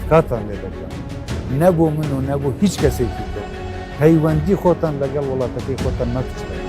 تکاتان لێ دەکەم نە بۆ من و نە بۆ هیچ کەسێکی تر پەیوەندی خۆتان لەگەڵ وڵاتەکەی خۆتان مەپچڕێنن.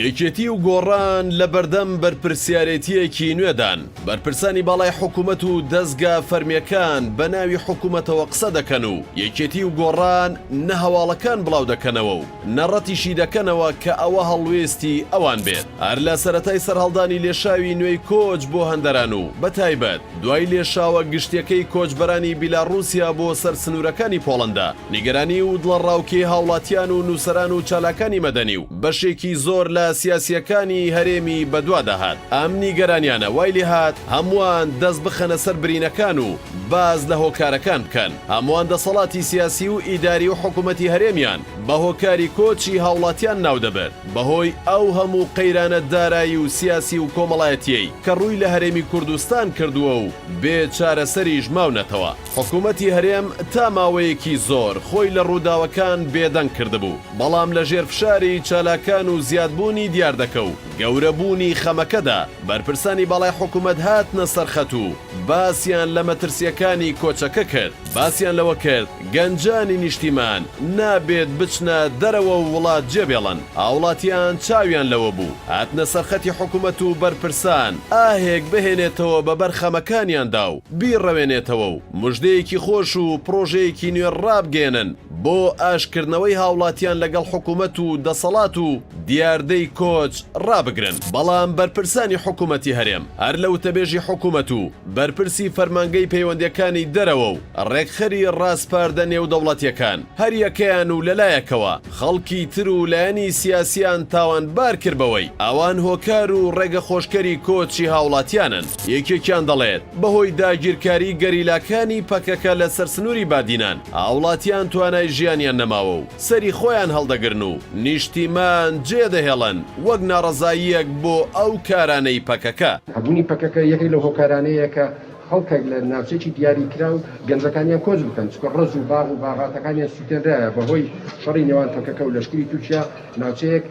یەکێتی و گۆڕان لەبەردەم بەرپرسیارێتییەکی نوێدان، بەرپرسانی باڵای حکومەت و دەزگا فەرمییەکان بە ناوی حکومەتەوە قسە دەکەن و یەکێتی و گۆڕان نە هەواڵەکان بڵاودەکەنەوە و نە ڕەتیشی دەکەنەوە کە ئەوە هەڵوێستی ئەوان بێت. هەر لە سەرەتای سەرهەڵدانی لێشاوی نوێی کۆچ بۆ هەندەران و بە تایبەت دوای لێشاوە گشتیەکەی کۆچبەرانی بیلاڕوسیا بۆ سەر سنوورەکانی پۆڵەندا، نیگەرانی و دڵەڕاوکێی هاوڵاتیان و نووسەران و چالاکانی مەدەنی و بەشێکی زۆر لە سیاسییەکانی هەرێمی بەدوادا هات. ئەم نیگەرانیانە وای لێهات هەمووان دەست بخەنە سەر برینەکان و باس لە هۆکارەکان بکەن. هەمووان دەسەڵاتی سیاسی و ئیداری و حکومەتی هەرێمیان بە هۆکاری کۆچی هاوڵاتیان ناودەبرد بەهۆی ئەو هەموو قەیرانە دارایی و سیاسی و کۆمەڵایەتیەی کە ڕووی لە هەرێمی کوردستان کردووە و بێ چارەسەریش ماونەتەوە. حکومەتی هەرێم تا ماوەیەکی زۆر خۆی لە ڕووداوەکان بێدەنگ کردبوو، بەڵام لە ژێر فشاری چالاکان و زیادبوونی دیاردەکە و گەورەبوونی خەمەکەدا، بەرپرسانی باڵای حکومەت هاتنە سەر خەت و باسیان لە مەترسییەکانی کۆچەکە کرد. باسیان لەوە کرد، گەنجانی نیشتیمان نابێت بچنە دەرەوە و وڵات جێبێڵن، هاوڵاتیان چاویان لەوە بوو هاتنە سەرخەتی حکومەت و بەرپرسان ئاهێک بهێنێتەوە بە بەر خەمەکانیاندا و بیڕەوێنێتەوە و مژدەیەکی خۆش و پڕۆژەیەکی نوێ ڕابگەیەنن بۆ ئاشتکردنەوەی هاوڵاتیان لەگەڵ حکومەت و دەسەڵات و دیاردەی کۆچ ڕابگرن. بەڵام بەرپرسانی حکومەتی هەرێم هەر لە وتەبێژی حکومەت و بەرپرسی فەرمانگەی پەیوەندیەکانی دەرەوە و ڕێکخەری ڕاسپاردە نێودەوڵەتیەکان هەریەکەیان و لەلایەکەوە خەڵکی تر و لایەنی سیاسیان تاوانبار کرد بەوەی ئەوان هۆکار و ڕێگەخۆشکەری کۆچی هاوڵاتیانن. یەکێکیان دەڵێت، بەهۆی داگیرکاری گەریلاکانی پەکەکە لەسەر سنووری بادینان، هاوڵاتیان توانای ژیانیان نەماوە و سەری خۆیان هەڵدەگرن و نیشتیمان جێدەهێڵن وەک ناڕەزاییەک بۆ ئەو کارانەی پەکەکە. هەبوونی پەکەکە یەکێک لەو هۆکارانەیە کە خەڵکێک لە ناوچەیەکی دیاریکراو گەنجەکانیان کۆچ بکەن، چونکە ڕەز و باغ و باغاتەکانیان سووتێنرایە بەهۆی شەڕی نێوان پەکەکە و لەشکری تورکیا، ناوچەیەک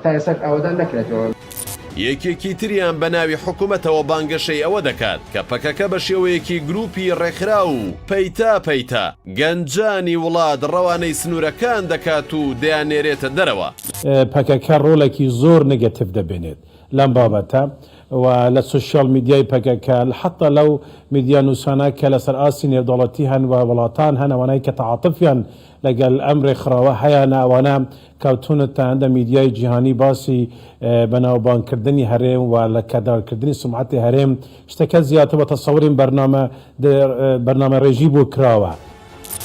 تا ئێستاش ئاوەدان نەکرێتەوە. یەکێکی تریان بە ناوی حکومەتەوە بانگەشەی ئەوە دەکات کە پەکەکە بە شێوەیەکی گروپی ڕێکخراو و پەیتا پەیتا گەنجانی وڵات ڕەوانەی سنوورەکان دەکات و دەیاننێرێتە دەرەوە. پەکەکە ڕۆڵێکی زۆر negative دەبێنێت لەم بابەتە و لە social media ی پەکەکە حەتا لەو میدیا نووسانە کە لەسەر ئاستی نێودەوڵەتی هەن و وڵاتان هەن ئەوانەی کە تەعاتفیان لەگەل ئەم رێکخراوە هەیانە ئەوانە کەوتونەتە هەندە میدیای جیهانی باسی بەناوبانگ کردنی هەرێم و لەکەدارکردنی سومعەتی هەرێم شتەکە زیاتر بە تەسەوریم بەرنامە بەرنامە رێژی بۆ کراوە.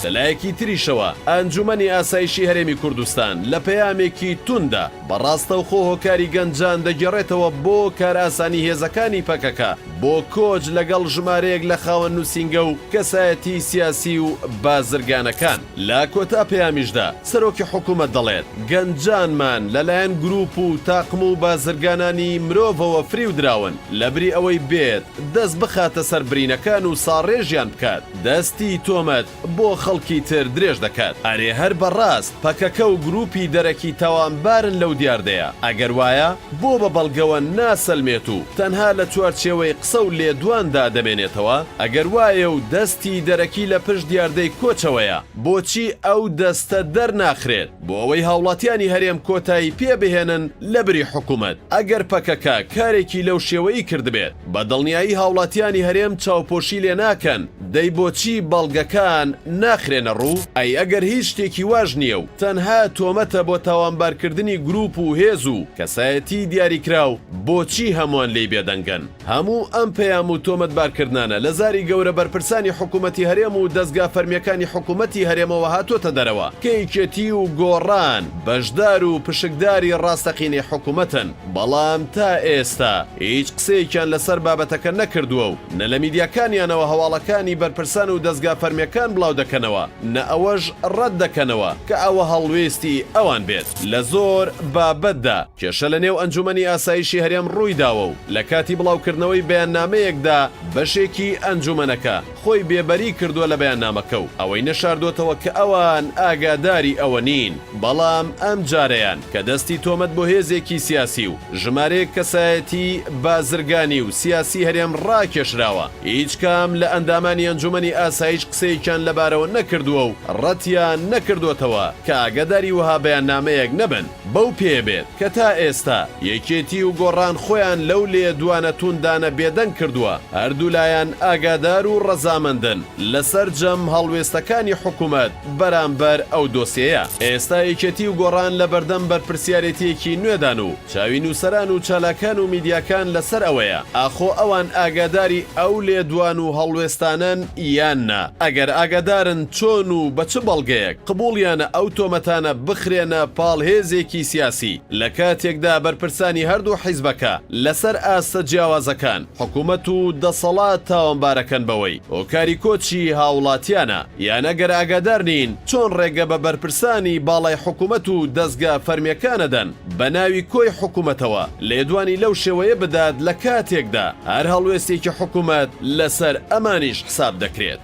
لە لایەکی تریشەوە ئەنجومەنی ئاسایشی هەرێمی کوردستان لە پەیامێکی توندا بە ڕاستەوخۆ هۆکاری گەنجان دەگێڕێتەوە بۆ کارئاسانی هێزەکانی پەکەکە بۆ کۆچ لەگەڵ ژمارەیەک لە خاوەن نوسینگە و کەسایەتی سیاسی و بازرگانەکان. لە کۆتا پەیامیشدا سەرۆکی حکومەت دەڵێت، گەنجانمان لەلایەن گروپ و تاقم و بازرگانانی مرۆڤەوە فریودراون، لەبری ئەوەی بێت دەست بخاتە سەر برینەکان و ساڕێژیان بکات، دەستی تۆمەت بۆ خەڵکی تر درێژ دەکات. ئەرێ هەر بەڕاست پەکەکە و گروپی دەرەکی تاوانبارن لەو دیاردەیە؟ ئەگەر وایە بۆ بە بەڵگەوە ناسەلمێت و تەنها لە چوارچێوەی قسە و لێدواندا دەمێنێتەوە؟ ئەگەر وایە و دەستی دەرەکی لە پشت دیاردەی کۆچەوەیە، بۆچی ئەو دەستە دەرناخرێت بۆ ئەوەی هاوڵاتیانی هەرێم کۆتایی پێ بهێنن لەبری حکومەت؟ ئەگەر پەکەکە کارێکی لەو شێوەی کردبێت بە دڵنیایی هاوڵاتیانی هەرێم چاوپۆشی لێ ناکەن، دەی بۆچی بەڵگەکان ناخرێنە ڕوو؟ ئەی ئەگەر هیچ شتێکی واش نییە و تەنها تۆمەتە بۆ تاوانبارکردنی گروپ و هێز و کەسایەتی دیاریکراو، بۆچی هەمووان لێی بێدەنگن؟ هەموو ئەم پەیام و تۆمەتبارکردنانە لە زاری گەورە بەرپرسانی حکومەتی هەرێم و دەزگا فەرمییەکانی حکومەتی هەرێمەوە هاتۆتە دەرەوە کە یەکێتی و گۆڕان بەشدار و پشکداری ڕاستەقینەی حکومەتن، بەڵام تا ئێستا هیچ قسەیەکیان لەسەر بابەتەکە نەکردووە و نە لە میدیاکانیانەوە هەواڵەکانی بەرپرسان و دەزگا فەرمییەکان بڵاودەکەنەوە نە ئەوەش ڕەتدەکەنەوە کە ئەوە هەڵوێستی ئەوان بێت لە زۆر بابەتدا. کێشە لە نێو ئەنجومەنی ئاسایشی هەرێم ڕوویداوە و لە کاتی بڵاوکردنەوەی بەیاننامەیەکدا بەشێکی ئەنجومەنەکە. خۆی بێبەری کردووە لە بەیاننامەکە و ئەوەی نەشاردۆتەوە کە ئەوان ئاگاداری ئەوە نین، بەڵام ئەمجارەیان کە دەستی تۆمەت بۆ هێزێکی سیاسی و ژمارەیەک کەسایەتی بازرگانی و سیاسی هەرێم ڕاکێشراوە، هیچ کام لە ئەندامانی ئەنجومەنی ئاسایش قسەیەکیان لەبارەوە نەکردووە و ڕەتیان نەکردۆتەوە کە ئاگاداری وەها بەیاننامەیەک نەبن. بەو پێیە بێت کە تا ئێستا یەکێتی و گۆڕان خۆیان لەو لێدوانە توندانە بێدەنگ کردووە، هەردوولایان ئاگادار و ڕەزامەندن لە سەرجەم هەڵوێستەکانی حکومەت بەرامبەر ئەو دۆسیەیە. ئێستا یەکێتی و گۆڕان لەبەردەم بەرپرسیارێتییەکی نوێدان و چاوی نووسەران و چالاکان و میدیاکان لەسەر ئەوەیە ئاخۆ ئەوان ئاگاداری ئەو لێدوان و هەڵوێستانەن یان نا؟ ئەگەر ئاگادارن چۆن و بە چ بەڵگەیەک قبوڵیانە ئەو تۆمەتانە بخرێنە پاڵ هێزێکی سیاسی لە کاتێکدا بەرپرسانی هەردوو حیزبەکە لەسەر ئاستە جیاوازەکان حکومەت و دەسەڵات تاوانبارەکەن بەوەی هۆکاری کۆچی هاوڵاتیانە یان ئەگەر ئاگادار نین چۆن ڕێگە بە بەرپرسانی باڵای حکومەت و دەزگا فەرمیەکان ئەدەن بە ناوی کۆی حکومەتەوە لێدوانی لەو شێوەیە بدات لە کاتێکدا هەر هەڵوێستێکی حکومەت لەسەر ئەمانیش حساب دەکرێت.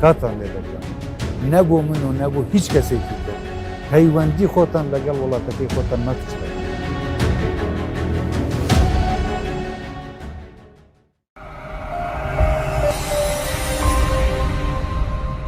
تکاتان لێ دەکەم نە بۆ من و نە بۆ هیچ کەسێکی تر پەیوەندی خۆتان لەگەڵ وڵاتەکەی خۆتان مەپچڕێنن.